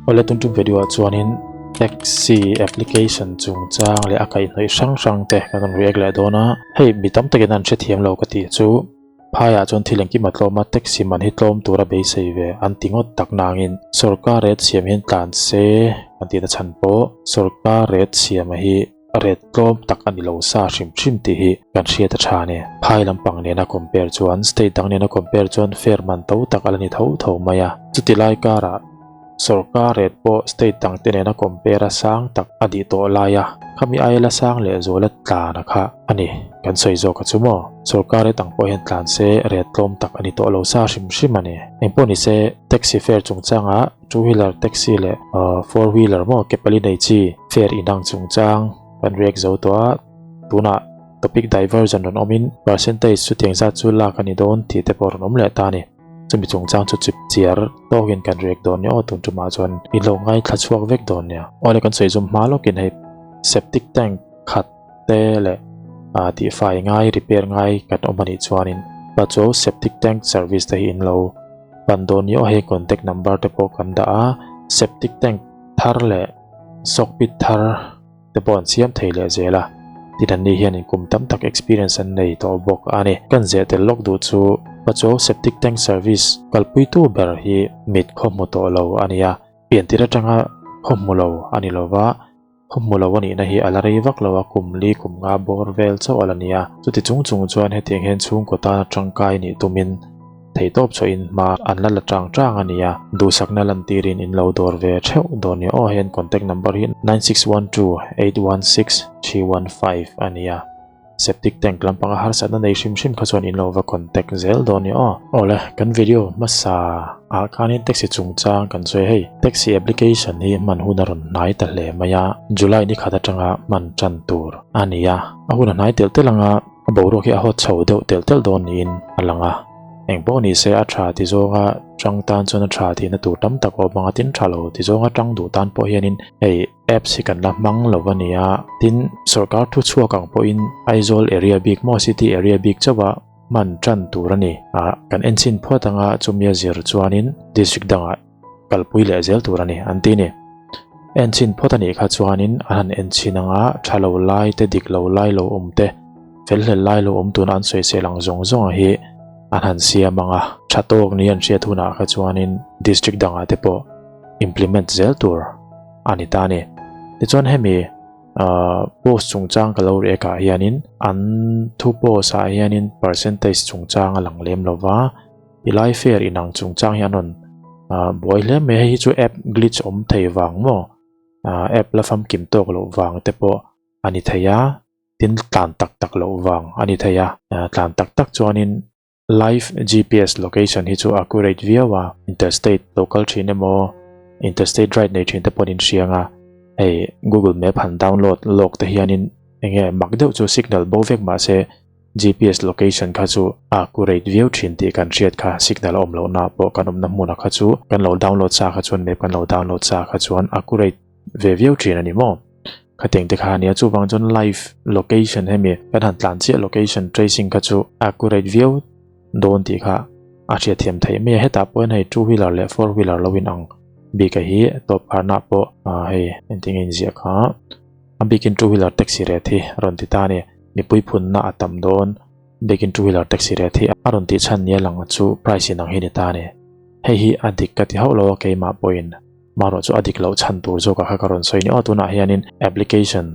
Awle tun tum video ah chuanin taxi application chungchang leh a kaihhnawih hrang hrang te kan rawn react leh dawn a, hei mi tam takin an hrethiam lo ka tih chu phaiah chuan thil engkim a tlawm a, taxi man hi tlawm tura beisei ve an ti ngawt tak nangin sorkar rate siam hian tlan se kan tihna chhan pawh sorkar rate siama hi Ret tlawm tak a ni lo sa hrim hrim tih hi kan hriat a tha a ni. Phai lampang nena compare chuan state dang nena compare chuan fare man to tak a la ni tho tho mai a. Chuti lai karah sorkar ret pawh state dang te nena compare a sang tak a dih tawh lai a, khami aia la sang leh zuala tlan a kha a ni kan sawi zawk a chu maw. Sorkar ret ang pawh hian tlan se ret tlawm tak a ni tawh lo sa hrim hrim a ni. Engpawh ni se taxi fare chungchangah Two wheeler taxi leh four wheeler maw ke pali nei chi fare inang chungchang kan react zo tawh a, tunah topic diversion rawn awmin percentage chutiang zat chu lak a ni dawn tih te pawh rawn awm leh ta a ni. Chumi chungchang chu chip chiar tawkin kan react dawn nia aw tun tumah chuan in lo ngaithla chhuak vek dawn nia. Awle kan sawi zum hma lawkin hei septic tank khat te leh tihfai ngai repair ngai kan awm a nih chuanin Pachuau septic tank service te hi in lo Pan dawn ni aw hei contact number te pawh kan dah a, septic tank thar leh sock pit thar te pawh an siam thei leh zel a, tin an ni hian in kum tam tak experience an nei tawh bawk a ni. Kan zeh tel lawk duh chu Pachuau septic tank service kalpuitu ber hi mit khaw hmu tawh lo a ni a, piantir atanga khaw hmu lo a ni lova, Khaw hmu lo a nihna hi a la rei vak lo a, kum li kum nga bawr vel chauh a la ni a. Chuti chung chung chuan hetiang hian chhungkaw tana tangkai nih tumin theihtawp chhuahin hma an la la tang tang a ni a. Duhsakna lantirin in lo dawr ve theuh dawn ni aw, heng contact number hi 9612816315 a ni a. Septic tank lampanga harsatna nei hrim hrim kha chuan in lo va contact zel dawn ni aw. Awle, kan video hmasa ah khanin taxi chungchang kan sawi hei. Taxi application hi hman hun a rawn hnai ta hle mai a, July ni khat atanga hman tan tur a ni a. A hun a hnai telh telh anga a boruak hi a hawt chho deuh telh telh dawn niin a lang a. Eng pawh ni se a tha ti zawnga tang tan chuan a tha tihna tur tam tak awm anga tin tha lo ti zawnga tang duh tan pawh hianin hei Apps hi kan la hmang lo a nia, tin sorkar thu chhuak ang pawhin Aizawl area bik maw city area bik chauha hman tan tur a ni. Ah kan enchhin phawt anga chumia zir chuanin district dangah kalpui leh zel tur a ni an ti ni. Enchhin phawt a nih kha chuanin an han enchhin anga tha lo lai te dik lo lai lo awm te fel hlel lai lo awm tuna an sawisel ang zawng zawng hi an han siam anga tha tawk ni an hriat hunah kha chuanin district dangah te pawh implement zel tur a ni ta a ni. Tichuan hemi post chungchang ka lo react ah hianin an thu post ah hianin percentage chungchang a lang lem lo va, tilai fare inang chungchang hi an rawn buai hle mai. Hei hi chu app glitch awm thei vang maw app la famkim tawk loh vang te pawh a ni thei a, tin tlan tak tak loh vang a ni thei a, tlan tak tak chuanin Live GPS location hi chu accurate viau a, interstate lo kal thin emaw, interstate ride nei thin te pawhin in hria anga, hei Google Map han download lawk te hianin enge mak deuh chu signal bo vek mahse GPS location kha chu a accurate viau thin tih kan hriat kha, signal a awm lohna pawh kan awmna hmunah kha chu kan lo download sa kha chuan map kan lo download sa kha chuan accurate ve viau thin a ni maw? Khatiang te kha a nia, chuvang chuan live location hemi kan han tlan chiah location tracing kha chu accurate viau dawn tih kha a hriatthiam theih mai a, hetah pawh hian hei two wheeler leh four wheeler lo in ang bik a hi tawp kharna pawh hei engtin nge inziah kha a bikin two wheeler taxi rate hi a rawn ti ta a ni, mipui phunna a tam dawn bikin two wheeler taxi rate hi a rawn tih chhan nia lang chu price inang hi a ni ta a ni, hei hi a dik ka ti hauh lo a keimah pawhin. Marawh chu a dik loh chhan tur zawkah kha ka rawn sawi ni aw. Tunah hianin application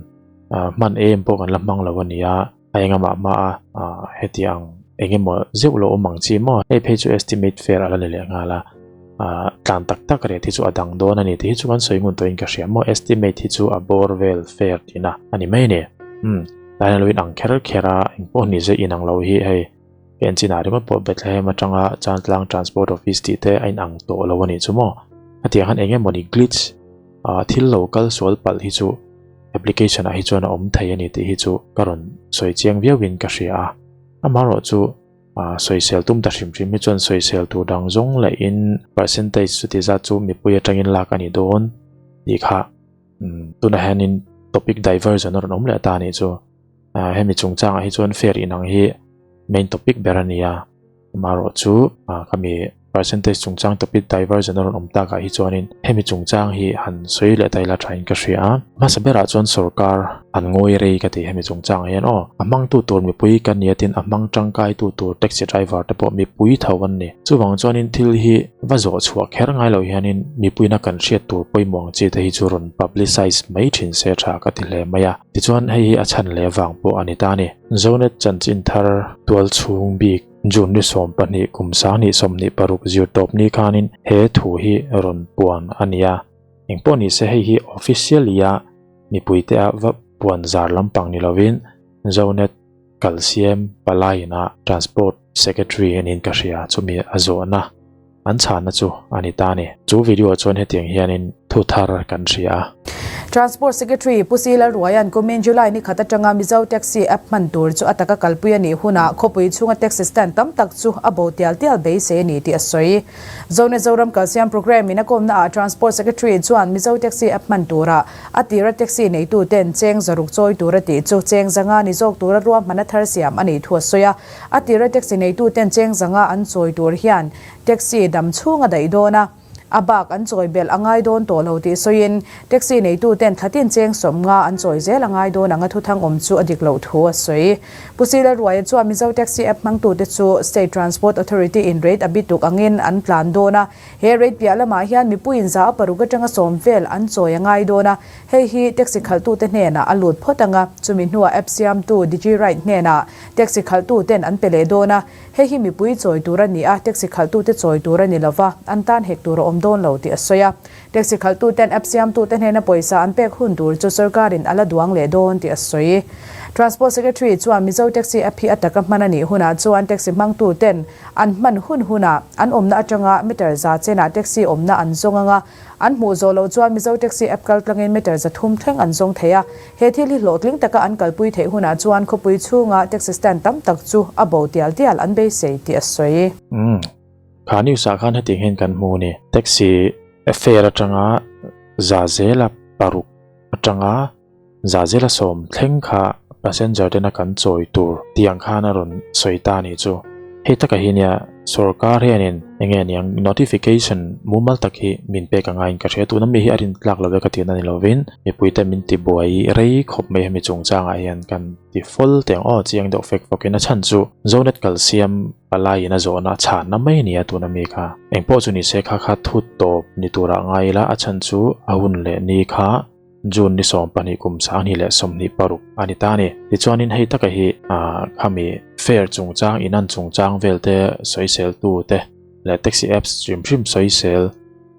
hman em pawh kan la hmang lo a ni a, a eng amah hma a heti ang eng emaw zeuh lo awm ang chi maw. Hei phei chu estimate fare a la ni leh nghal a, tlan tak tak rate hi chu a dang dawn a ni tih hi chu kan sawi ngun tawhin ka hria maw. Estimate hi chu a bawr vel fare tihna a ni mai a ni. Umm tlai lo in ang kher kher a, engpawh ni zai inang lo hi hei. Heng chinah ringawt pawh Bethlehem atanga Chantlang Transport Office tih te a inang tawh lo a nih chu maw? Hetiang hian eng emawni glitch thil lo kal sual palh hi chu application ah hi chuan a awm thei a ni tih hi chu ka rawn sawi chiang viauin ka hria a. Amaherawh chu sawisel tum ta hrim hrim hi chuan sawisel tur dang zawng lehin percentage chuti zat chu mipui atangin lak a ni dawn tih kha tunah hianin topic diversion a rawn awm leh ta a nih chu. Hemi chungchangah hi chuan fare inang hi main topic ber a ni a, amaherawh chu khami Percentage chungchang topic diversion a rawn awm takah hi chuanin hemi chungchang hi han sawi leh ta ila thain ka hria a. Hmasa berah chuan sorkar an ngawi rei ka ti hemi chungchangah hian aw. A hmangtu tur mipui ka nia tin a hmang tangkaitu tur taxi driver te pawh mipui tho an ni. Chuvang chuanin thil hi va zawh chhuah kher ngai lo hianin mipuina kan hriat tur pawimawh ang chi te hi chu rawn publicize mai thin se tha ka ti hle mai a. Tichuan hei hi a chhan leh vang pawh a ni ta a ni. Zonet chanchin thar tualchhung bik June ni 12 kum 2026 zir tawp ni khanin he thu hi rawn puan a ni a. Engpawh ni se hei hi officially a mipuite a va puan zar lampang ni lovin Zonet kalsiam palaiin a Transport Secretary anin ka hria chumi a zawhna an chhana chu a ni ta a ni. Chu video ah chuan hetiang hianin thu thar kan hria a. Transport Secretary Pu Si Lalruaia'n kumin July ni khat atanga Mizo Taxi App hman tur chu a taka kalpui a nih hunah khawpui chhunga taxi stand tam tak chu a bo tial tial beisei a ni tih a sawi. Zonet Zoram Kalsiam Programme in a kawmna ah Transport Secretary chuan Mizo Taxi App hman turah a tira taxi neitu ten cheng zaruk chawi tura tih chu cheng zanga ni zawk tura ruahman a thar siam a nih thu a sawi a. A tira taxi neitu ten cheng zanga an chawi tur hian taxi dam chhung a daih dawn a, a bak an chawi belh a ngai dawn tawh lo tih sawiin taxi neitu ten thlatin cheng sawmnga an chawi zel a ngai dawn ang a thuthang awm chu a dik loh thu a sawi. Pu Sila Ruaia chuan Mizo Taxi App hmangtute chu State Transport Authority in rate a bituk angin an tlan dawn a, he rate piah lamah hian mipuiin za a paruk atanga sawm vel an chawi a ngai dawn a, Hei hi taxi khalhtute hnenah a lut phawt ang a, chumi hnuah app siamtu DigiRide hnenah taxi khalhtuten an pe leh dawn a. Hei hi mipui chawi tur a ni a, taxi khalhtute chawi tur a ni lo va, an tan hek tur a awm dawn lo tih a sawi a. Taxi khalhtuten app siamtute hnena pawisa an pek hun tur chu sorkarin a la duang leh dawn tih a sawi. Transport Secretary chuan Mizo Taxi app hi a taka hman a nih hunah chuan taxi hmangtuten an hman hun hunah an awmna atanga meter za chenah taxi awmna an zawng ang a, An hmuh zawh loh chuan Mizo Taxi app kal tlangin meter 300 thleng an zawng thei a, he thil hi hlawhtling taka an kalpui theih hunah chuan khawpui chhunga taxi stand tam tak chu a bo tial tial an beisei tih a sawi. Umm. Kha news ah khan hetiang hian kan hmu ni. Taxi fare atanga za zela paruk atanga za zela sawm thleng kha passenger tena kan chawi tur tiang khan a rawn sawi ta a nih chu. Hei takah hi nia sorkar hianin eng nge niang notification mumal tak hi min pek a ngaiin ka hria. Tuna mi hi a rin tlak lo ve ka tihna ni lovin mipui te min ti buai rei khawp mai hemi chungchangah hian kan ti fawlh teh ang aw chiang deuh fek fawkin a chhan chu Zonet kalsiam palaiin a zawhna a chhanna mai a nia tuna mi kha. Engpawh chu ni se kha kha thu tawp ni turah ngai ila a chhan chu a hun leh ni kha June ni 12 kum 2026 a ni ta a ni. Tichuanin hei taka hi khami fare chungchang, inan chungchang vel te sawisel tu te leh taxi apps hrim hrim sawisel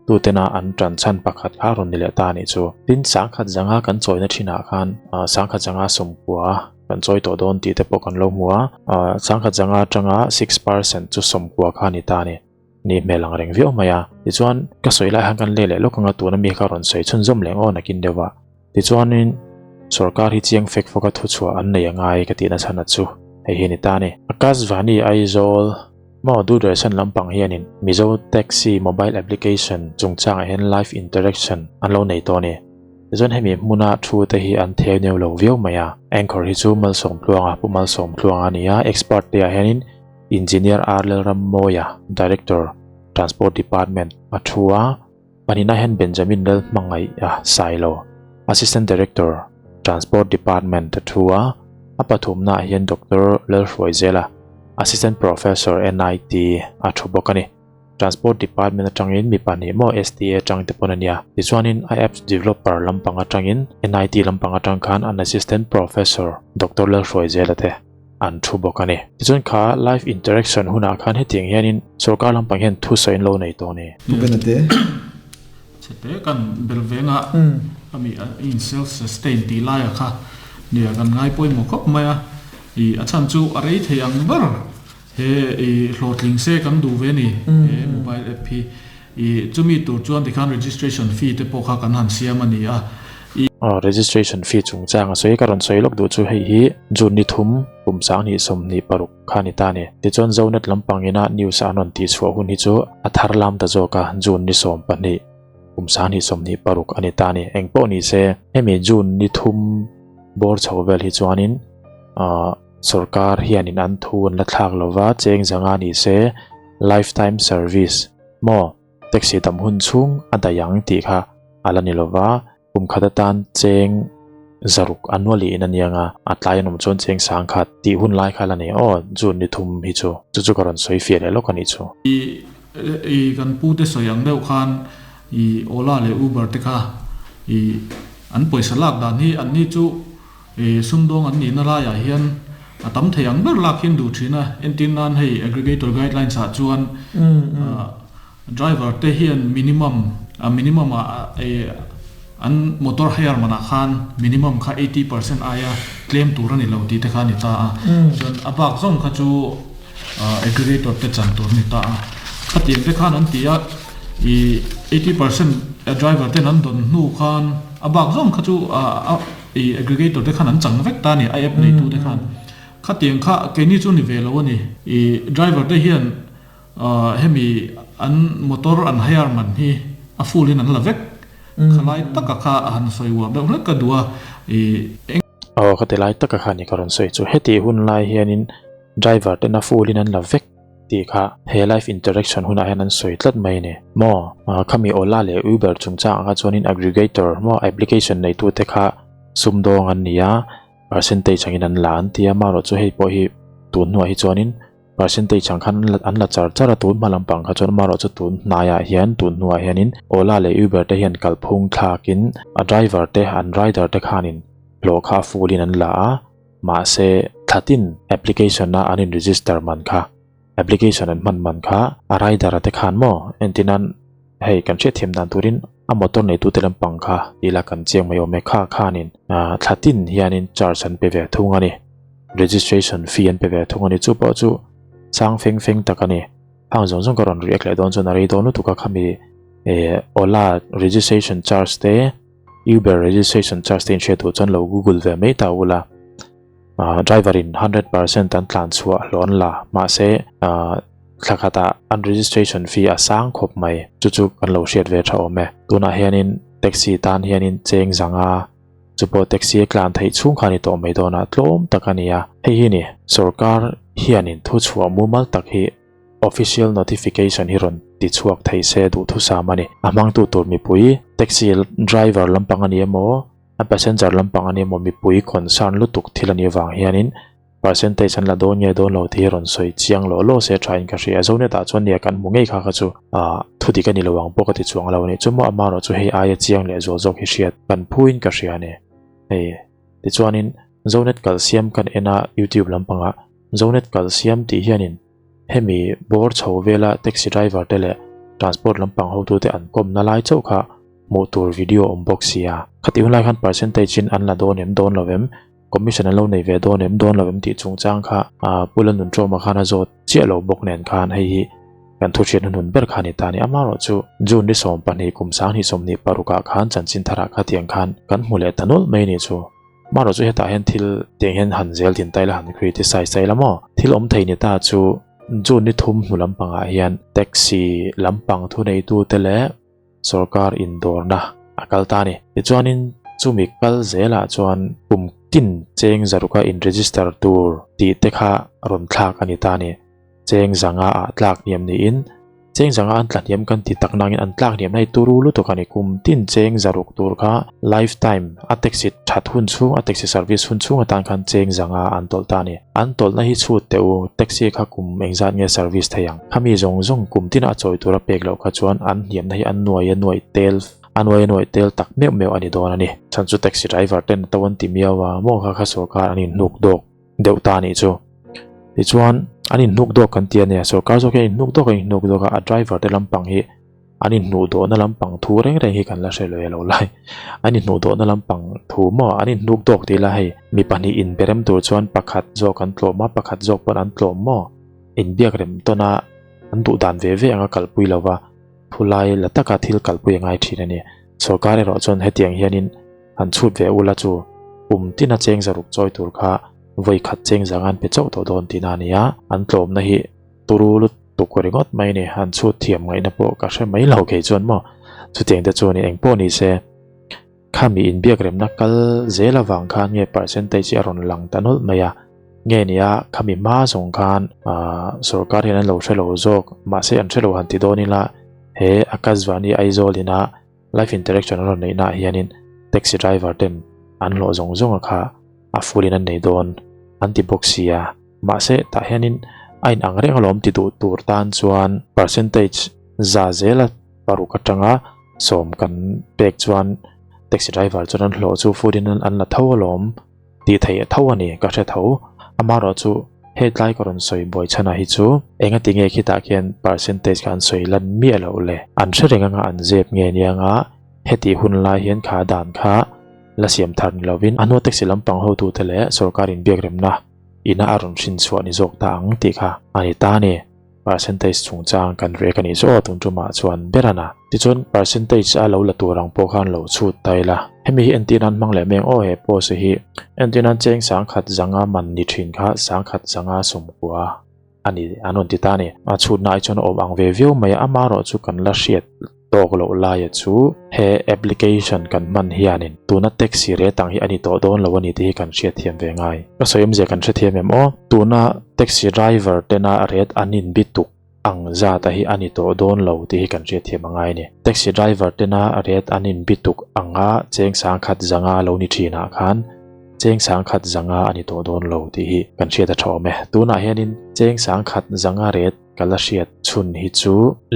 tu tena an tan chhan pakhat kha rawn ni leh ta a nih chu. Tin, sangkhat zanga kan chawina thinah khan sangkhat zanga sawmkua kan chawi tawh dawn tih te pawh kan lo hmu a, sangkhat zanga atanga 6% chu sawmkua kha a ni ta a ni. Ni hmel ang reng viau mai a. Tichuan, ka sawi lai han kan leh leh lawk anga tuna mi kha rawn sawi chhunzawm leh ngaw nakin deuh a. Tichuanin, sorkar hi chiang fek fawka thuchhuah an nei angai ka tihna chhan a chu hei hi a ni ta a ni. Akashvani Aizawl maw Doordarshan lampang hianin Mizo Taxi mobile application chungchangah hian live interaction an lo nei tawh a ni. Tichuan hemi hmuna thu te hi an theu neu lo viau mai a. Anchor hi chu Malsawmtluanga, Pu Malsawmtluanga a ni a, expert te ah hianin Engineer R Lalrammawia, Director, Transport Department, a thu a, pahnihna hian Benjamin Lalhmangaih Sailo, Assistant Director, Transport Department, a thu a, a pathumnaah hian Doctor Lalhruaizela, Assistant Professor, NIT, a thu bawk a ni. Transport Department atangin mi pahnih maw STA atang te pawn a nia. Tichuanin a apps developer lampang atangin NIT lampang atang khan an Assistant Professor, Doctor Lalhruaizela te an thu bawk a ni. Tichuan kha live interaction hunah khan hetiang hianin sorkar lampang hian thusawi an lo nei tawh a ni. Pu Bena te. Chhete kan bel venga ami in self sustain tih laia kha nia kan ngai pawimawh khawp mai a, i a chhan chu a rei thei ang ber he i hlawhtling se kan duh ve a ni he mobile app hi i chumi tur chuan tikhan registration fee te pawh kha kan han siam a ni a. Aw registration fee chungchang a sawi ka rawn sawi lawk duh chu hei hi June ni thum kum 2026 kha a ni ta a ni. Tichuan Zonet lampang ina news a an rawn tih chhuah hun hi chu a thar lam ta zawk a, June ni 12 kum 2026 a ni ta a ni. Engpawh ni se hemi June ni thum bawr chho vel hi chuanin ahh sorkar hianin an thu an la thlak lova cheng zanga ni se. Lifetime service maw taxi tam hun chhung a daih ang tih kha a la ni lova, kum khat atan cheng zaruk annually in a niang a, a tlai an awm chuan cheng sangkhat tih hun lai kha a la ni aw, June ni thum hi chu chu chu ka rawn sawi fiah leh lawk a nih chu. I i kan pu te sawi ang deuh khan i Ola leh Uber te kha i an pawisa lak dan hi an ni chu I sumdawng an nihna laiah hian a tam thei ang ber lak hian duh thin a, entir nan hei aggregator guidelines ah chuan driver te hian minimum a minimum ah an motor hire manah khan minimum kha 80% aia tlem tur a ni lo tih te kha a ni ta a, chuan a bak zawng kha chu aggregator te chan tur a ni ta a, khatiang te khan an ti a i 80% driver ten an dawn hnu khan a bak zawng kha chu a. I aggregator te khan an chang vek ta a ni, a app neitu te khan. Khatiang kha keini chu ni ve lo a ni. I driver te hian hemi an motor an hire man hi a full in an la vek. Khalai taka kha a han sawi uar deuh hlek ka duh a. I eng. Aw khati lai taka kha ni ka rawn sawi chu. Heti hun lai hianin driver ten a full in an la vek. Tih kha he live interaction hunah hian an sawi tlat mai a ni. Maw? Khami Ola leh Uber chungchang ah kha chuanin aggregator maw application neitute kha sumdawng an ni a, percentage angin an la an ti a, amaherawhchu hei pawh hi tun hnuah hi chuanin percentage ang khan an la char char a tun hma lampang kha chuan amaherawhchu tun hnaiah hian tun hnuah hianin Ola leh Uber te hian kalphung thlakin a driver te an rider te khanin hlawh kha a full in an la a. Mahse, thlatin application a an in register man kha, application an hman man kha a rider a te khan maw? Entirnan, hei kan hriatthiam dan turin a motor neitu te lampang kha tila kan chiang mai awm e, kha khanin thlatin hianin charge an pe ve thung a ni, registration fee an pe ve thung a ni, chu pawh chu chang feng feng tak a ni. Hang zawng zawng ka rawn react leh dawn chuan a rei dawn lutuk a, khami Ola registration charge te, Uber registration charge te in hriat duh chuan lo google ve mai ta ula. Driver in 100% an tlan chhuah hlawh an la mahse thla khatah an registration fee a sang khawp mai chu chu kan lo hriat ve tha awm e. Tunah hianin taxi tan hianin cheng zanga chu pawh taxi a tlan theih chhung kha a ni tawh mai dawn a tlawm tak a ni a. Hei hi ni sorkar hianin thuchhuah mumal tak hi Official notification hi rawn ti chhuak thei se duhthusam a ni. A hmangtu tur mipui, taxi driver lampang a ni emaw, a passenger lampang a ni emaw mipui concern lutuk thil a nih avang hianin percentage an la dawn nge dawn lo tih hi rawn sawi chiang lawh lawh se thain ka hria. Zonet ah chuan nia kan hmu ngei kha kha chu thudik a ni lo ang pawh ka ti chuang lo a ni. Chumaw amaherawh chu hei aia chiang leh zual zawk hi hriat kan phuin ka hria a ni. Hei tichuanin Zonet kalsiam kan en a YouTube lampangah Zonet kalsiam tih hianin Hemi bawr chho vela taxi driver te leh transport lampang hotute an kawmna lai chauh kha hmuh tur video awm bawk sia. Khatih hunlai khan percentage in an la dawn em dawn lo em, commission an lo nei ve dawn em dawn lo em tih chungchang kha Pu Lalnunṭawma khan a zawt chiah lo bawk nen khan hei hi kan thuhriat hnuhnun ber kha a ni ta a ni. Amaherawhchu June ni 12 kum 2026 ah khan chanchin tharah khatiang khan kan hmu leh ta nawlh mai a ni chu. Marawh chu hetah hian thil tiang hian han zel din ta ila han criticize ta ila maw? Thil awm thei ni ta chu June ni thum hnu lampangah hian taxi lampang thuneitute leh sorkar indawrna a kal ta a ni. Tichuanin chumi kal zelah chuan kum tin cheng zaruka in register tur tih te kha rawn thlak a ni ta a ni. Cheng zanga ah tlak hniam niin cheng zanga an tla hniam kan ti tak nangin an tlak hniam na hi turu lutuk a ni. Kum tin cheng zaruk tur kha lifetime a taxi that hun chhung a taxi service hun chhung atan khan cheng zanga an tawlh ta a ni. An tawlhna hi chhut teh u taxi kha kum engzat nge service thei ang. Khami zawng zawng kum tin a chawi tura pek loh kha chuan an hniamna hi an nuai a nuaih tel a nuai a nuaih tel tak meuh meuh a ni dawn a ni. Chhan chu taxi driver ten to an ti miau a maw kha kha sorkar an inhnuk dawk. deuh ta a nih chu. Tichuan an inhnuk dawk kan ti a nia, sorkar zawk hian inhnuk dawk a inhnuk dawk a, a driver te lampang hi an inhnuh dawhna lampang thu reng reng hi kan la hre lo e lo lai. An inhnuh dawhna lampang thu maw an inhnuk dawk tih la hei mi pahnih inberem tur chuan pakhat zawk an tlawm a, pakhat zawk pawn an tlawm maw? Inbiak rem tawn a an duh dan ve ve anga kalpui lo va, thulai la taka thil kalpui a ngai thin a ni. Sorkar erawh chuan hetiang hianin Han chhut ve ula chu kum tina cheng zaruk chawi tur kha vawi khat cheng zang an pe chauh tawh dawn tihna a ni a, an tlawmna hi turu lutuk ringawt mai a ni. Han chhut thiam ngaihna pawh ka hre mai lo kei chuan maw. Chutiang te chuan eng pawh ni se khami inbiak remna kal zel avang khan nge percentage hi a rawn lang ta nawlh mai a. Nge nia khami hma zawng khan sorkar hian an lo hre lo zawk mahse an hre lo han ti dawn ila he Akashvani Aizawl ina live interaction an rawn neih naah hianin taxi driver ten an hlawh zawng zawng a kha a full in an nei dawn an ti bawk sia mahse tah hianin a in ang reng alawm ti duh tur tan chuan percentage za zela paruk atanga sawm kan pek chuan taxi driver chuan an hlawh chu full in an la tho alawm. Tih theih tho a ni, ka hre tho. Amaherawhchu, hetlai ka rawn sawi buai chhanah hi chu engati nge khitah khian percentage kha an sawi lan miah loh le? An hre reng anga an zep nge nia nga hetih hun lai hian kha dan kha la siam thar ni lovin a hnua taxi lampang hotute leh sorkar inbiakremna ina a rawn hrin chhuah ni zawk ta ang tih kha a ni ta a ni. Percentage chungchang kan rek a nih chu aw tun tumah chuan ber a na. Tichuan percentage a lo la tur ang pawh khan lo chhut ta ila. Hemi hi entir nan hmang leh meng aw he post hi entir nan cheng sangkhat zanga man ni thin kha sangkhat zanga sawmkua a ni an rawn ti ta a ni. A chhutna ai chuan a awm ang ve viau mai a, amaherawh chu kan la hriat tawk loh laia chu he application kan hman hianin tuna taxi rate ang hi a ni tawh dawn lo a ni tih hi kan hriatthiam ve ngai. Ka sawi awmzia kan hrethiam em aw? Tuna taxi driver tena rate an inbi tuk ang zata hi a ni tawh dawn lo tih hi kan hriatthiam a ngai a ni. Taxi driver tena rate an inbi tuk anga cheng sangkhat zanga lo ni thinah khan cheng sangkhat zanga a ni tawh dawn lo tih hi kan hriat a tha awm e. Tunah hianin cheng sangkhat zanga rate Ka la hriat chhun hi chu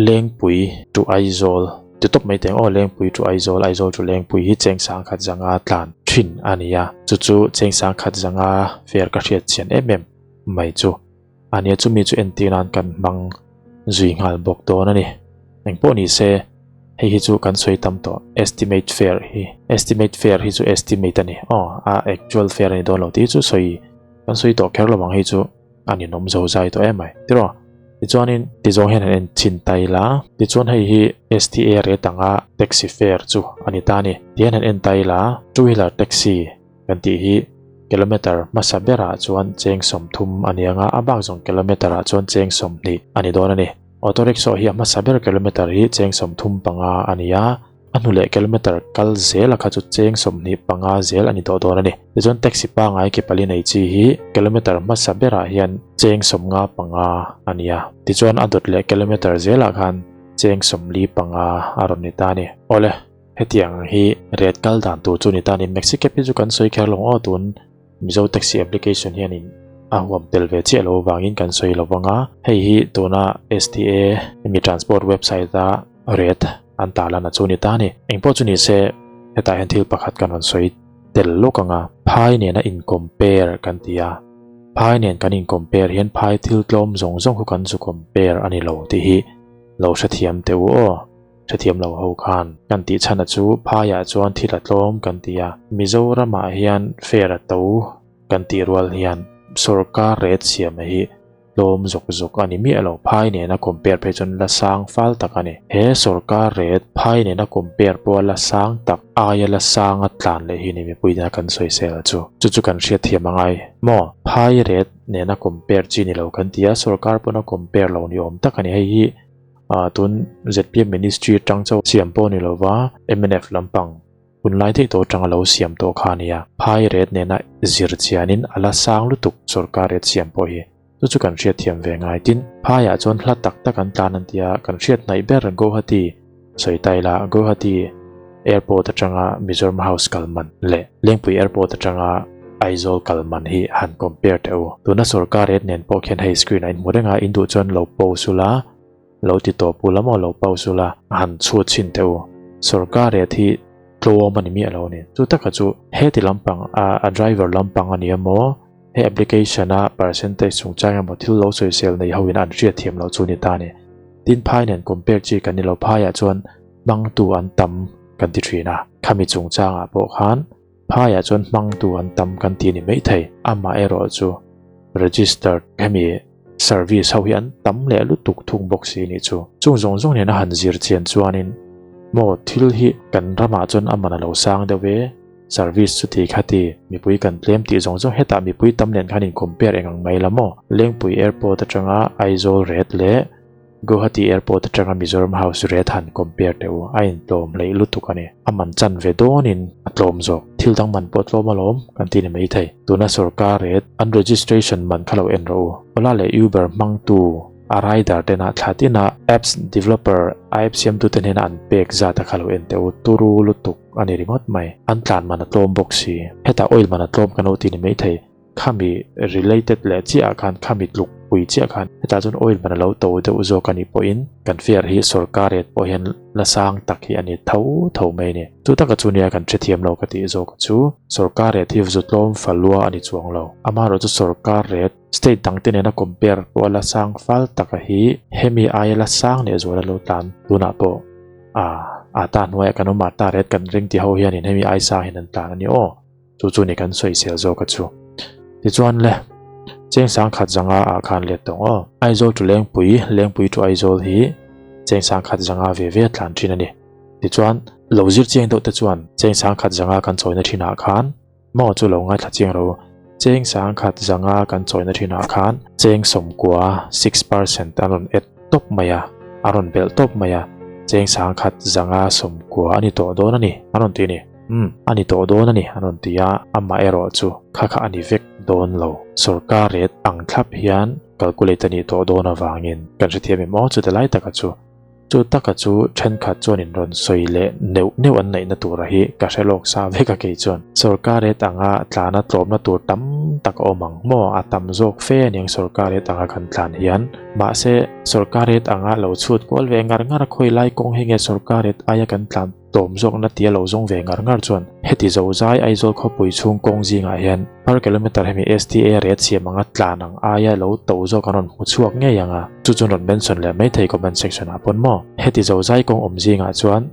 Lengpui to Aizawl ti tawp mai teng aw Lengpui to Aizawl, Aizawl to Lengpui hi cheng sangkhat zanga tlan thin a ni a, chu chu cheng sangkhat zanga fare ka hriat chian em em mai chu a nia chumi chu entir nan kan hmang zui nghal bawk dawn a ni. Engpawh ni se hei hi chu kan sawi tam tawh estimate fare hi estimate fare hi chu estimate a ni aw a actual fare a ni dawn lo tih chu sawi kan sawi tawh kher lo ang hei chu. A ninawm zo zai tawh em mai tiraw tichuanin tizawng hian an en chhin ta ila tichuan hei hi STA rate anga taxi fare chu a ni ta a ni tihian han en ta ila two wheeler taxi kan tih hi kilometer hmasa berah chuan cheng sawmthum a ni anga a bak zawng kilometer ah chuan cheng sawmhnih a ni dawn a ni auto rickshaw hi a hmasa ber kilometer hi cheng 35 a ni a. A hnu leh kilometer kal zel a kha chu cheng 25 zel a ni tawh dawn a ni. Tichuan taxi pangai ke pali nei chi hi kilometer hmasa berah hian cheng 55 a ni a. Tichuan a dawt leh kilometer zelah khan cheng 45 a rawn ni ta a ni. Awle, hetiang hi rate kal dan tur chu ni ta a ni. Maxi cab hi chu kan sawi kher lo aw tun Mizo taxi application hianin a huam tel ve chiah lo avangin kan sawi lo vang a. Hei hi tuna STA hemi transport website a rate an tarlan a chu ni ta a ni. Engpawh chu ni se hetah hian thil pakhat kan rawn sawi tel lawk ang a. Phai nena in compare kan ti a, phai nen kan in compare hian phai thil tlawm zawng zawng khu kan zu compare a ni lo tih hi lo hrethiam teh u aw. Hrethiam lo ho khan kan tih chhan a chu phaiah chuan thil a tlawm kan ti a, Mizoramah hian fare a to kan tih rual hian sorkar rate siam hi tlawm zawk zawk a ni miah lo. Phai nena compare phei chuan la sang fal tak a ni. He sorkar rate phai nena compare pawha la sang tak aia la sanga tlan leh hi ni mipui nena kan sawisel chu. Chu chu kan hriatthiam a ngai maw? Phai rate nena compare chi ni lo kan ti a, sorkar pawna compare lo ni awm tak a ni. Hei hi tun zpm ministry atang chauh siam pawh ni lova mnf lampang hunlai daih tawh atanga lo siam tawh kha a ni a. Phai ret nena zir chianin a la sang lutuk sorkar ret siam pawh hi chu chu kan hriatthiam ve ngai. Tin, phaiah chuan hla tak tak an tlan an tia kan hriat hnaih ber Guwahati sawi ta ila Guwahati airport atanga Mizoram House kal man leh Lengpui airport atanga Aizawl kal man hi han compare teh u. Tuna sorkar ret nen pawh khian hei screen ah in hmu reng a, in duh chuan lo pause ula, lo ti tawp ula maw lo pause ula, han chhut chhin teh u. Sorkar ret hi tlawm a ni miah lo a ni. Chu taka chu heti lampang a a driver lampang a ni emaw, he application a percentage chungchang emaw thil lo sawisel nei ho in an hriatthiam loh chu ni ta a ni. Tin phai nen compare chi kan ni lo, phaiah chuan hmangtu an tam kan ti thin a, khami chungchangah pawh khan Phaiah chuan hmangtu an tam kan ti a ni maithei. Amaherawh chu registered hemi service ho hi an tam leh lutuk thung bawk si nih chu. Chung zawng zawng nen a han zir chian chuanin maw thil hi kan ramah chuan a man a lo sang deuh e, service chu ti kha ti, mipui kan tlem tih zawng zawng hetah mipui tam nen khan in compare eng ang mai la maw. Lengpui airport atanga Aizawl ret leh Guwahati Airport atanga Mizoram House ret han compare teh u, a intlawm hleih lutuk a ni. A man chan ve dawnin a tlawm zawk. Thil dang man pawh tlawm alawm kan ti ni maithei. Tuna sorkar rate an registration man kha lo en rawh u. Ola leh Uber hmangtu a rider tena thla tina apps developer a app siamtute hnena an pek zat a kha lo en teh u. Turu lutuk a ni ringawt mai. An tlan man a tlawm bawk si. Hetah oil man a tlawm kan lo ti ni maithei. Khami related leh chiah ah khan khami tluk pui chiah khan hetah chuan oil man a lo to deuh zawk a nih pawhin kan fare hi sorkar rate pawh hian la sang tak hi a ni tho tho mai a ni. Chu taka chu nia kan hrethiam lo ka tih zawk chu sorkar rate hi zu tlawm falua a ni chuang lo. Amaherawhchu sorkar rate state dang te nena compare pawh a la sang fal taka hi hemi aia la sang leh zual a lo tlan tunah pawh a a ta hnuaiah kan awm a ta rate kan ring ti ho hianin hemi ai sang hian an tlan a ni aw. Chu chu ni kan sawisel zawk a chu. Tichuan le, cheng sang khat zanga ah khan let tawng aw. Aizawl to Lengpui, Lengpui to Aizawl hi cheng sang khat zanga ve ve a tlan thin a ni. Tichuan, lo zir chiang deuh te chuan cheng sang khat zanga kan chawina thin ah khan maw chu lo ngaithla chiang ro. Cheng sang khat zanga kan chawina thin ah khan cheng sawmkua, 6%, an rawn add tawp mai a, a rawn belh tawp mai a, cheng sang khat zanga sawmkua a ni tawh dawn a ni, an rawn ti a ni. Umm, a ni tawh dawn a ni, an rawn ti a, amah erawh chu kha kha a ni vek dawn lo. Sorkar rate ang thlap hian calculate a nih tawh dawn avangin kan hrethiam em aw chuti lai taka chu. Chu taka chu thenkhat chuan in rawn sawi leh neuh neuh an neihna tura hi ka hre lawk sa vek a kei chuan. Sorkar rate anga tlana tlawmna tur tam tak a awm ang maw? A tam zawk fe a niang sorkar rate anga kan tlan hian. Mahse, sorkar rate anga lo chhut kual ve ngar ngar a khawi lai kawng hi nge sorkar rate aia kan tlan Tlawm zawkna tia lo zawng ve ngar ngar chuan heti zo zai Aizawl khawpui chhung kawng zingah hian per kilometer hemi STA rate siam anga tlan ang aia lo to zawk an rawn hmu chhuak ngei ang a, chu chuan rawn mention leh maithei comment section ah pawn maw? Heti zo zai kawng awm zingah chuan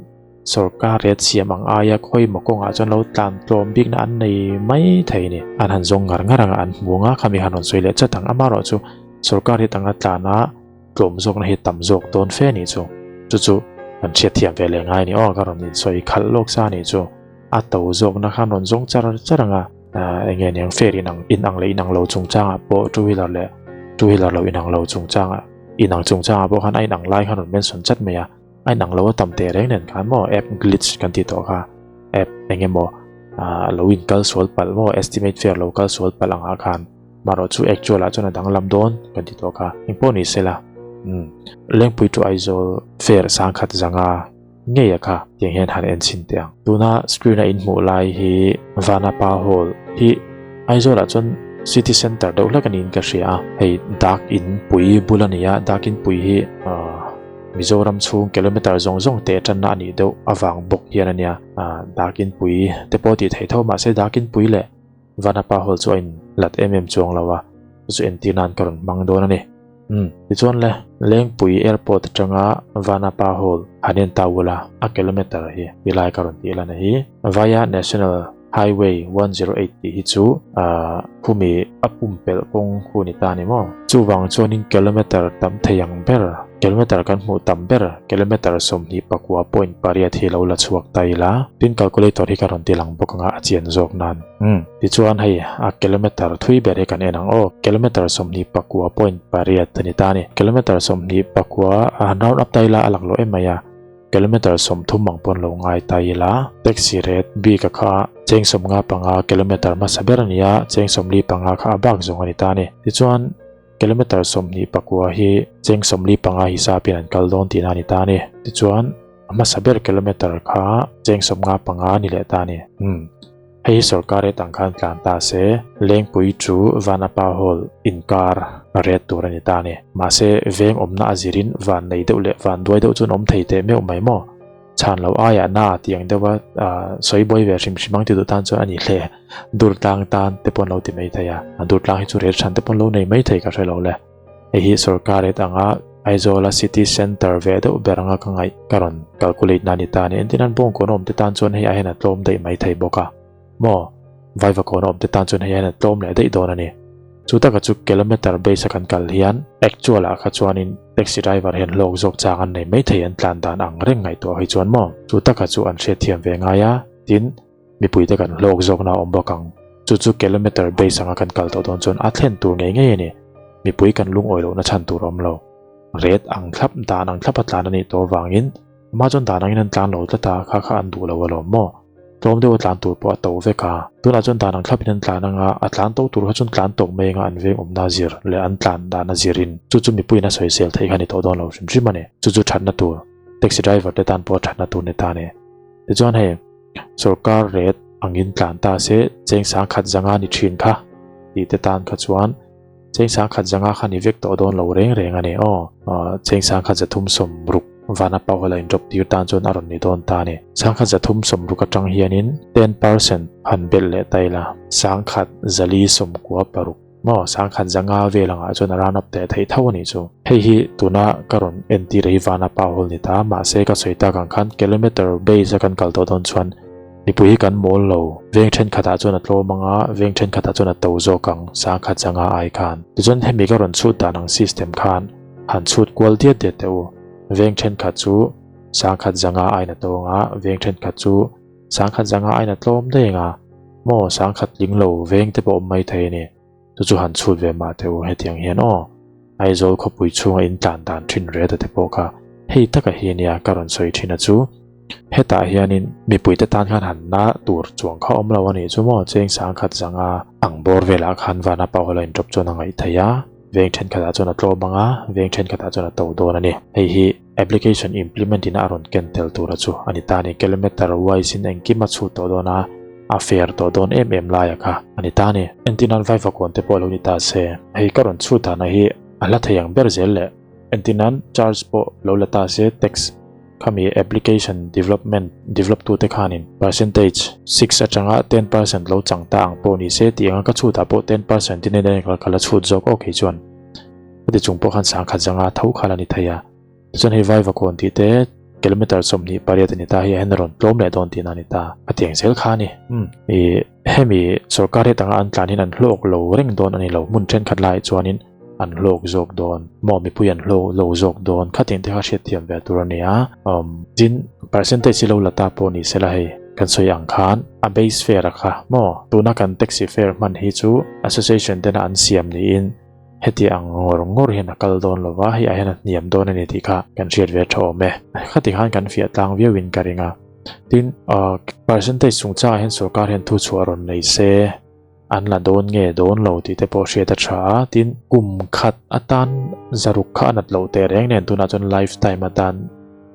sorkar rate siam ang aia khawimaw kawngah chuan lo tlan tlawm bikna an nei mai thei ni. An han zawng ngar ngar anga an hmu anga khami han rawn sawi leh chat ang amaherawh chu sorkar rate anga tlan a Tlawm zawkna hi tam zawk dawn fe nih chu. Chu chu kan hriat thiam ve leh ngai a ni aw, ka rawn insawi khalh lawk sa nih chu. A to zawkna khan rawn zawng char char ang a, eng nge niang fair inang inang leh inang lo chungchangah pawh two wheeler leh two wheeler lo inang lo chungchangah inang chungchangah pawh khan a inang lai khan rawn mention chat mai a, a inang lo a tam teh reng nen khan maw app glitch kan tih tawh kha app eng emaw lo inkal sual palh maw estimate fare lo kal sual palh angah khan. Marawh chu actual ah chuan a danglam dawn kan ti tawh kha. Engpawh ni sela umm Lengpui to Aizawl fare sangkhat zanga ngei a kha tiang hian han en chhin teh ang. Tuna screen a in hmuh lai hi Vanapa Hall hi Aizawl ah chuan city center deuh hlek a niin ka hria a. Hei dak in pui bul a ni a, dak in pui hi ahh Mizoram chhung kilometer zawng zawng teh tanna a nih deuh avang bawk hian a nia. Ahh dak in pui te pawh tih theih tho mahse dak in pui leh Vanapa Hall chu a in lat em em chuang lo a, chu chu entir nan ka rawn hmang dawn a ni. Umm, tichuan le, Lengpui Airport atanga Vanapa Hall han en ta ula, a kilometer hi tilai ka rawn tih lan a hi. Vaya National Highway 108 tih hi chu ahh khumi a pumpelh kawng khu ni ta a ni maw? Chuvang chuanin kilometer tam thei ang ber, kilometer kan hmuh tam ber, kilometer 29.8 hi lo la chhuak ta ila, tin calculator hi ka rawn ti lang bawk anga a chian zawk nan. Umm, tichuan hei a kilometer thui ber hi kan en ang aw, kilometer 29.8 a ni ta a ni. Kilometer 29 a han round up ta ila a lak loh em mai a. Kilometer 30 ang pawn lo ngai ta ila, taxi rate bik a kha cheng 55 kilometer hmasa ber a ni a, cheng 45 kha a bak zawng a ni ta a ni. Tichuan, kilometer 29 hi cheng 45 hisapin an kal dawn tihna a ni ta a ni. Tichuan, a hmasa ber kilometer kha cheng 55 a ni leh ta a ni. Umm. Hei hi sorkar rate ang khan tlan ta se, Lengpui chu Vanapa Hall inkar rate tur a ni ta a ni. Mahse, veng awmna a zirin van nei deuh leh van duai deuh chuan awm thei teh meuh mai maw? Chhan lo aiah na tiang deuha sawi buai ve hrim hrim ang ti duh tan chuan a ni hle. Dur tlang tan te pawh an lo ti mai thei a, dur tlang hi chu rel hran te pawh an lo nei mai thei ka hre lo le. Hei hi sorkar rate anga Aizawla city centre ve deuh ber anga ka ngaih ka rawn calculate na a ni ta a ni. Engtin an bawngkawn awm te tan chuan hei aiin a tlawm daih mai thei bawk a. Maw? Vaivakawn awm te tan chuan hei aiin a tlawm leh daih dawn a ni. Chu taka chu kilometer base a kan kal hian actual ah kha chuanin taxi driver hian hlawk zawk chang an nei mai thei an tlan dan ang reng ngaihtuah hi chuan maw? Chu taka chu an hriatthiam ve ngai a, tin Mipuite kan hlawk zawkna a awm bawk ang. Chu chu kilometer base anga kan kal tawh dawn chuan a thlen tur ngei ngei a ni. Mipui kan lungawi lohna chhan tur a awm lo. Ret ang thlap, dan ang thlap a tlan a nih tawh avangin ama chuan dan angin an tlan lo tlat a, kha kha an duh lo alawm maw? Tlawm deuha tlan tur pawh a to vek a. Tunah chuan dan ang thlapin an tlan anga, a tlan to tur kha chuan tlan to mai anga an veng awmna zir leh an tlan dana zirin chu chu mipuiin a sawisel theih kha a ni tawh dawn lo hrim hrim a ni. Chu chu thatna tur, taxi driver te tan pawh thatna tur ni ta a ni. Tichuan hei, sorkar rate angin tlan ta se cheng sangkhat zanga ni thin kha tih te tan kha chuan Cheng sangkhat zanga kha ni vek tawh dawn lo reng reng a ni aw. Cheng sangkhat 360 vana pawhala in drop tir tan chuan a rawn ni dawn ta a ni. Sangkhat 360 atang hianin 10% han belh leh ta ila. Sangkhat 496 maw sangkhat zanga vel angah chuan a round up teh theih tho a nih chu. Hei hi tuna ka rawn entir hi vana pawhul ni ta mahse ka sawi tak ang khan kilometer base a kan kal tawh dawn chuan Mipui hi kan mawl lo. Veng thenkhatah chuan a tlawm ang a, veng thenkhatah chuan a to zawk ang, sangkhat zanga ai khan. Tichuan hemi ka rawn chhut dan ang system khan han chhut kual diat diat teh u. Veng thenkhat chu sangkhat zanga aiin a to ang a, veng thenkhat chu sangkhat zanga aiin a tlawm daih ang a. Maw sangkhat tling lo veng te pawh awm mai thei a ni. Chu chu han chhut ve mah teh u hetiang hian aw. Aizawl khawpui chhunga in tlan dan thin reta te pawh kha hei taka hi ania ka rawn sawi thin a chu. Hetah hianin mipuite tan khan han na tur chuang kha awm lo a nih chu maw cheng sangkhat zanga ang bawr velah khan vana pawh la indrop chuan a ngaih theih a, veng thenkhatah chuan a tlawm ang a, veng thenkhatah chuan a to dawn a ni. Hei hi application implement in a rawn ken tel tura chu a ni ta a ni. Kilometer wise in engkim a chhut tawh dawn a, a fair tawh dawn em em laia kha a ni ta a ni. Entirnan Vaivakawn te pawh lo ni ta se, hei ka rawn chhut dana hi a hla thei ang ber zel leh entirnan charge pawh lo la ta se tax Khami application development develop tute khanin percentage 6 atanga 10% lo chang ta ang pawh ni se tih anga ka chhutah pawh 10% in en ka la chhut zawk aw kei chuan heti chung pawh khan sangkhat zanga tho kha la ni thei a. Tichuan hei Vaivakawn tih te kilometer 28 a ni ta hi a hen a rawn tlawm leh dawn tihna a ni ta. A tiang zel kha a ni. Umm ih hemi sorkar hetanga an tlan hian an hlawk lo reng dawn a ni lo hmun thenkhat laiah chuanin an hlawk zawk dawn maw mipui an hlawk lo zawk dawn khatin te kha hriat thiam ve tur a ni a um tin percentage hi lo la ta pawh ni sela hei kan sawi ang khan a base fare a kha maw tuna kan taxi fare hman hi chu association tena an siam niin heti ang ngawr ngawr hian a kal dawn lova hei ah hian a hniam dawn a ni tih kha kan hriat ve tha awm e khati khan kan fiah tlang viau in ka ring a tin percentage chungchangah hian sorkar hian thu chhuah rawn nei se. An la dawn nge dawn lo tih te pawh hriat a tha a, tin kum khat atan zaruk kha a nat loh teh reng nen tunah chuan lifetime atan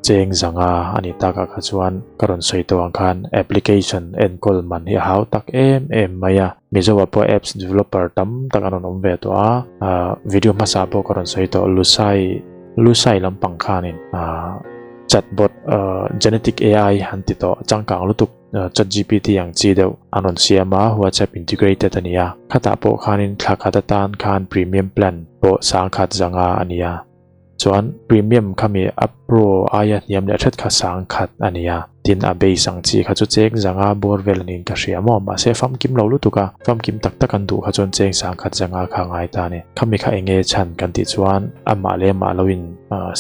cheng zanga a ni takah kha chuan ka rawn sawi tawh ang khan application enkawl man hi a hau tak em em mai a, Mizo ah pawh apps developer tam tak an rawn awm ve tawh a, ah video hmasa pawh ka rawn sawi tawh Lusai Lusai lampang khanin ah chatbot ah genetic ai an ti tawh changkang lutuk. ChatGPT ang chi deuh an rawn siam a, WhatsApp integrated a ni a. Khatah pawh khanin thla khat atan khan premium plan pawh sangkhat zanga a ni a. Chuan premium khami a pro aia hniam leh hret kha sangkhat a ni a. Tin a base ang chi kha chu cheng zanga bawr vel a niin ka hria maw. Mahse famkim lo lutuk a, famkim tak tak an duh kha chuan cheng sangkhat zanga kha a ngai ta a ni. Khami kha eng nge chhan kan tih chuan amah leh amah lo in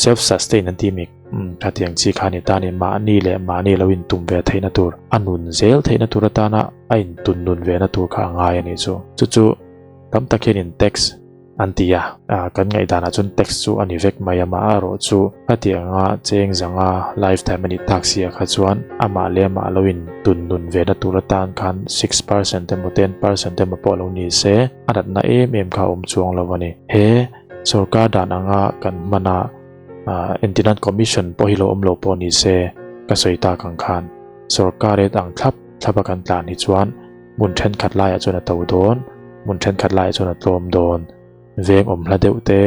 self sustain an tih mi. Umm khatiang chi kha ni ta ni mahni leh mahni lo intum ve theihna tur a nun zel theihna tur atana a intun nun ve na tur kha a ngai a nih chu. Chu chu tam tak hian in tax an ti a, kan ngaihdanah chuan tax chu a ni vek mai a mah erawh chu khatianga cheng zanga lifetime a nih tak si ah kha chuan amah leh amah lo intun nun ve na tur atan khan 6% emaw 10% emaw pawh lo ni se a natna em em kha a awm chuang lo a ni. He sorkar dan anga kan hman a. Entirnan commission pawh hi lo awm lo pawh ni se ka sawi tak ang khan sorkar rate ang thlap thlap a kan tlan hi chuan hmun thenkhat laiah chuan a to dawn, hmun thenkhat laiah chuan a tlawm dawn. Veng awm hla deuh te,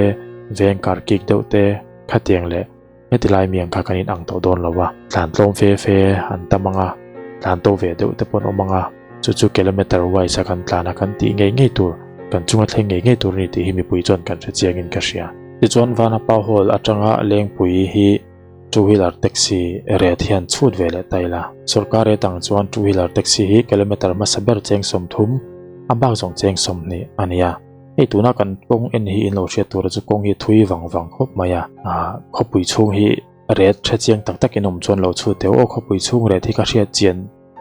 veng kar kik deuh te khatiang leh heti lai mi ang kha kan inang tawh dawn lo a, tlan tlawm fe fe an tam ang a, tlan to ve deuh te pawh an awm ang a, chu chu kilometer wise a kan tlan a kan tih ngei ngei tur, kan chunga thleng ngei ngei tur a ni tih hi mipui chuan kan hre chiangin ka hria. Tichuan Vanapa Hall atanga Lengpui hi two wheeler taxi rate hian chhut ve leh ta ila. Sorkar rate ang chuan two wheeler taxi hi kilometer hmasa ber cheng 30, a bak zawng cheng 20 a ni a. Hei tuna kan kawng en hi in lo hriat tura chu kawng hi thui vang vang khawp mai a. Khawpui chhung hi rate hre chiang tak tak in awm chuan lo chhut teh aw khawpui chhung rate hi ka hriat chian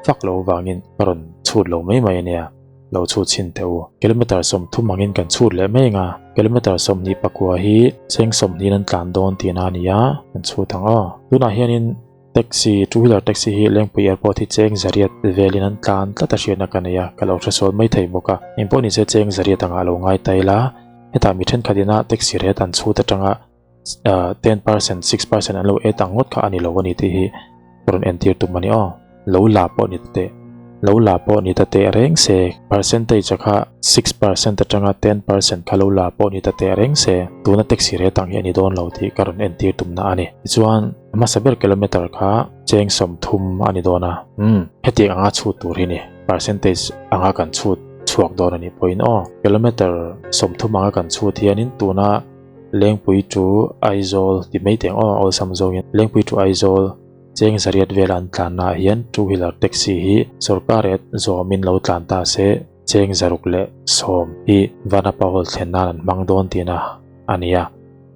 fak lo vangin ka rawn chhut lo mai mai a nia. Lo chhut chhin teh u. Kilometer 30 angin kan chhut leh mai anga kilometer 24 hi cheng 20 an tlan dawn tihna a ni a, kan chhut ang aw. Tunah hianin. Taxi, two wheeler taxi hi Lengpui airport hi cheng zariat velin an tlan tlat a hriatna ka nei a, ka lo hre sawn mai thei bawk a. Engpawh nise cheng zariat angah lo ngai ta ila, hetah mi thenkhat ina taxi rate an chhut atanga 10%, 6% an lo et ang ngawt kha a ni lo a ni tih hi ka rawn entir tum a ni aw. Lo la pawh ni ta teh, lo la pawh ni ta teh reng se, percentage a kha 6% atanga 10% kha lo la pawh ni ta teh reng se, tuna taxi rate ang hi a ni dawn lo tih ka rawn entir tumna a ni. Tichuan, a hmasa ber kilometer kha cheng 30 a ni dawn a, umm, hetiang anga chhut tur hi ni, percentage anga kan chhut chhuak dawn a nih pawhin aw, kilometer 30 anga kan chhut hianin tuna Lengpui to Aizawl ti mai teh ang aw, awlsam zawngin Lengpui to Aizawl cheng zariat vela an tlanna ah hian two wheeler taxi hi sorkar et zawmin lo tlan ta se cheng 610 hi Vanapa Hall thlen nan an hmang dawn tihna a ni a.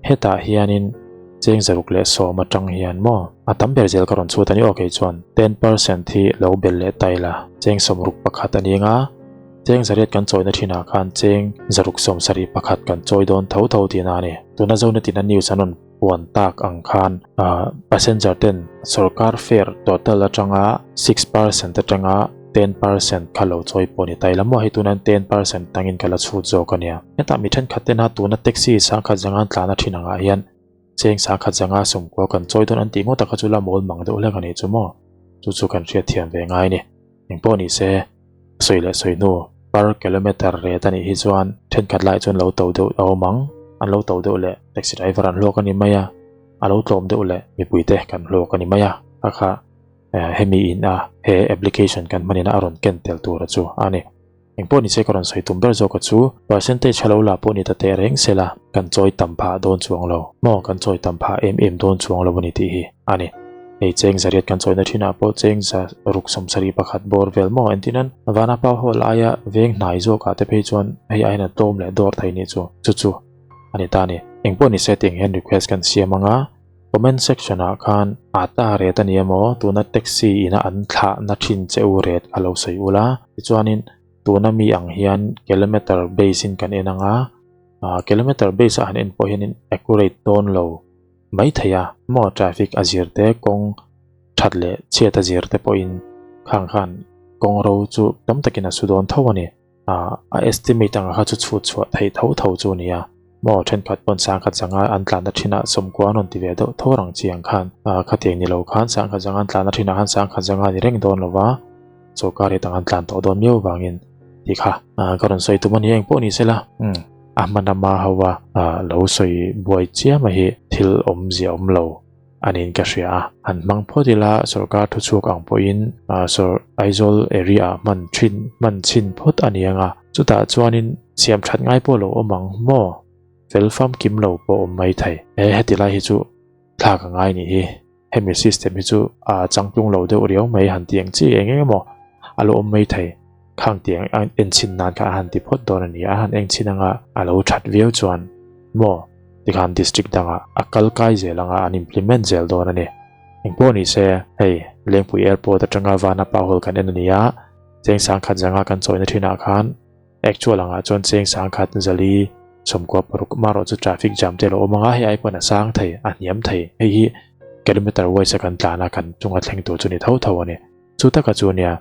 Hetah hianin cheng 610 atang hian maw a tam ber zel ka rawn chhut a ni aw kei chuan 10% hi lo bel leh ta ila cheng 61 a ni anga cheng zariat kan chawina thinah khan cheng 671 kan chawi dawn tho tho tihna a ni. Tuna Zonetina news an rawn puan tak ang khan passenger ten sorkar fare total atanga 6% atanga 10% kha lo chawi pawh ni ta ila maw hei tuna 10% tangin ka la chhut zawk a nia. Hetah mi thenkhat tena tuna taxi sangkhat zanga an tlan a thin angah hian cheng sangkhat zanga sawmkua kan chawi dawn an tih ngawt a kha chu la mawl mang deuh hlek a nih chu maw chu chu kan hriat thiam ve ngai a ni. Engpawh ni se sawi leh sawi hnu per kilometer rate a nih hi chuan thenkhat lai chuan lo to deuh a awm ang, an lo to deuh leh taxi driver an hlawk a ni mai a, a lo tlawm deuh leh mipuite kan hlawk a ni mai a, kha kha hemi in a he application kan hman in a rawn ken tel tur a chu a ni. Engpawh ni se ka rawn sawi tum ber zawk a chu percentage ha lo la pawh ni ta teh reng se la kan chawi tam phah dawn chuang lo maw kan chawi tam phah em em dawn chuang lo a ni tih hi a ni. Hei cheng zariat kan chawina thinah pawh cheng 671 bawr vel maw entirnan Vanapa Hall aia veng hnai zawkah te phei chuan hei aiin a tlawm leh dawr thei nih chu chu chu a ni ta a ni. Engpawh ni se tiang hian request kan siam anga comment section ah khan ata rate a ni emaw tuna taxi ina an thlahna thin che u rate a lo sawi ula tichuanin tuna mi ang hian kilometer base in kan en anga kilometer base ah han en pawh hianin accurate dawn lo mai thei a maw traffic a zir te kawng that leh chhiat a zir te pawhin khang khan kawng ro chu tam takin a su dawn tho a ni a estimate anga kha chu chhut chhuah theih tho tho chu a ni a maw thenkhat pawn sangkhat zanga an tlanna thinah sawmkua an rawn ti ve deuh tho rang chiang khan khatiang ni lo khan sangkhat zanga an tlanna thinah khan sangkhat zanga a ni reng dawn lova sorkar hi tang an tlan tawh dawn miau vangin tih kha ka rawn sawi tum a ni engpawh ni sela a hmana ma ho a lo sawi buai chiam a hi thil awmzia awm lo a niin ka hria a han hmang phawt ila sorkar thu chhuak ang pawhin sawr Aizawl area ah hman thin hman chhin phawt a ni anga chutah chuanin siam that ngai pawh lo awm ang maw fel famkim lo pawh awm mai thei e heti lai hi chu thla ka ngai nih hi. Hemi system hi chu a changtlung lo deuh riau mai han ti ang chi eng eng emaw a lo awm mai thei. Khang tiang en chhin nan kha a han ti phawt dawn a ni a, a han eng chhin anga a lo that viau chuan maw tikhan district dangah a kal kai zel anga an implement zel dawn a ni. Engpawh ni se hei Lengpui airport atanga Vanapa hall kan en a ni a, cheng sangkhat zanga kan chawina thinah khan Actual angah chuan cheng sangkhat zali 96 marawh chu traffic jam te a lo awm anga hei ai pawn a sang thei a hniam thei hei hi kilometer wise a kan tlan a kan chunga thleng tur chu ni tho tho a ni chu taka chu nia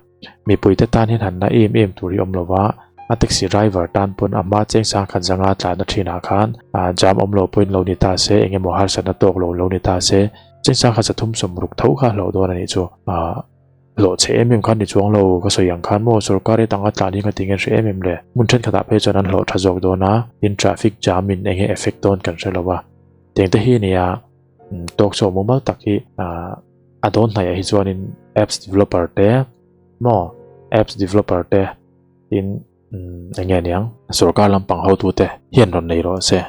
mipui te tan hian han na em em tur hi awm lova a taxi driver tan pawn a hma cheng sangkhat zanga tlanna thinah khan jam awm lo pawhin lo ni ta se eng emaw harsatna tawk lo lo ni ta se cheng sangkhat 360 tho kha hlauh dawn a nih chu Hlawh chhe em em khan ni chuang lo, ka sawi ang khan maw sorkar hi tanga tlan hi ka ti nge hre em em le. Hmun thenkhatah phei chuan an hlawh tha zawk dawn a, tin traffic jam in enge effect dawn kan hre lo a. Tiang te hi nia talk show mumal tak hi a dawn hnaih ah hi chuanin apps developer te maw apps developer te tin enge aniang sorkar lampang hotute hian rawn nei rawh se.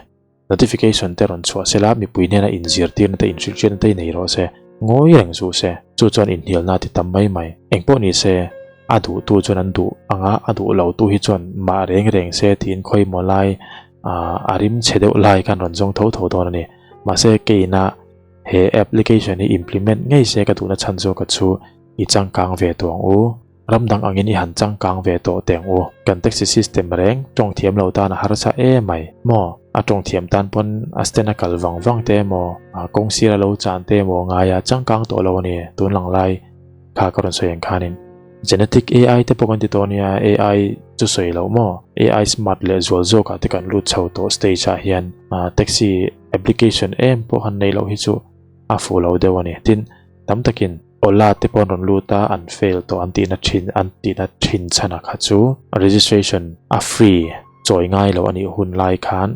Notification te rawn chhuah sela mipui hnena inzirtirna te inhrilhhriatna te nei rawh se, ngawi reng zuh se, chu chuan inhnialna a ti tam mai mai. Engpawh ni se, a duhtu chuan an duh anga a duh lo tu hi chuan mah reng reng se tiin khawimaw lai a rim chhe deuh lai khan rawn zawng tho tho dawn a ni. Mahse keina he application hi implement ngei se ka duhna chhan zawk a chu i changkang ve tawh ang u. Ram dang angin i han changkang ve tawh teh ang u. Kan taxi system reng tawng thiam lo tan a harsa em mai maw? A tawng thiam tan pawn a stand a kal vang vang te emaw kawng sir a lo chan te emaw ngai a changkang tawh lo a ni tun lang lai kha ka rawn sawi ang khanin genetic AI te pawh kan ti tawh ania AI chu sawi loh maw AI smart leh zual zawk ah te kan lut chho tawh stage ah hian taxi application em pawh han neih loh hi chu a fuh lo deuh a ni tin tam takin Ola te pawh an rawn lut a an fail tawh an tihna thin an tihna thin chhan ah kha chu registration a free chawi ngai loh a nih hun lai khan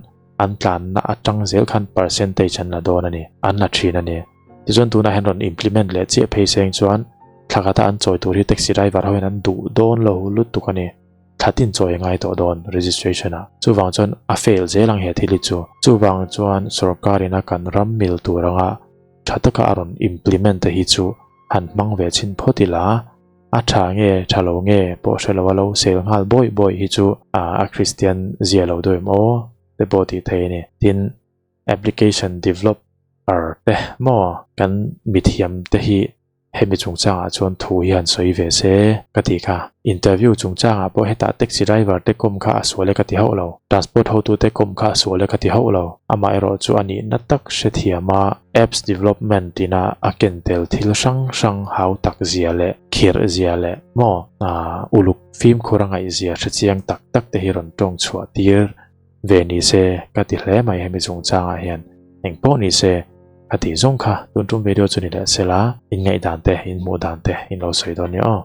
an tlanna atang zel khan percentage an la dawn a ni an la thin a ni. Tichuan tunah hian rawn implement leh chiah phei seng chuan thla khata an chawi tur hi taxi driver ho hian an duh dawn lo lutuk a ni. Thla tin chawi a ngai tawh dawn registration ah. Chuvang chuan a fail zel ang he thil hi chu. Chuvang chuan sorkar ina kan ram mil tur anga tha taka a rawn implement te hi chu han hmang ve chhin phawt ila a tha nge tha lo nge pawh hre lo a lo sel nghal bawih bawih hi chu a Christian zia lo deuh em aw te pawh tih theih a ni. Tin application developer te maw kan mithiam te hi hemi chungchangah chuan thu hi han sawi ve se ka tih kha. Interview chungchangah pawh hetah taxi driver te kawm kha a sual e ka ti hauh lo, transport hotute kawm kha a sual e ka ti hauh lo. Amaherawh chu a nihna tak hrethiam a apps development tina a ken tel thil hrang hrang hau tak zia leh khirh zia leh maw uluk fimkhur a ngaihzia hrechiang tak tak te hi rawn tawng chhuah tir Ve ni se ka ti hle mai hemi chungchangah hian engpawh ni se ka tih zawng kha tun tum video chu ni leh sela in ngaihdan te in hmuh dan te in lo sawi dawn nia aw.